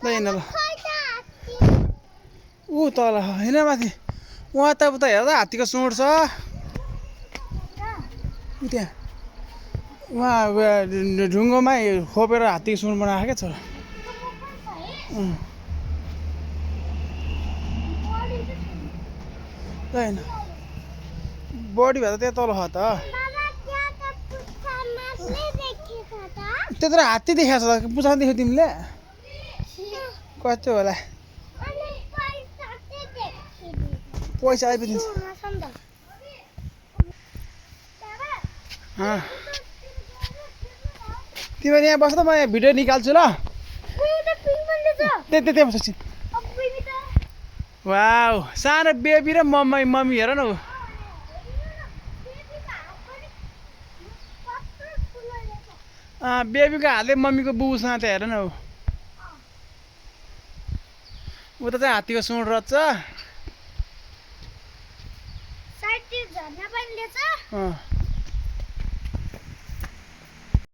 ल हिँड ल ऊ तल होइन माथि उहाँ त उता हेर्दा हात्तीको सुँड छ त्यहाँ उहाँ ढुङ्गोमा खोपेर हात्तीको सुँड बनाएको क्या छोरा ल होइन बडी भए त त्यहाँ तल छ त त्यत्रो हात्ती देखाएको छ त पुछाउ देख्यौ तिमीले कस्तो होला पैसा आइपुग्छ तिमीले यहाँ बस्दा म यहाँ भिडियो निकाल्छु ल त्यहाँ बस्छ वाउ सानो बेबी र मम्मी हेर न बेबीको हातले मम्मीको बुबुसँग त हेर न उता चाहिँ हात्तीको सुँड रहेछ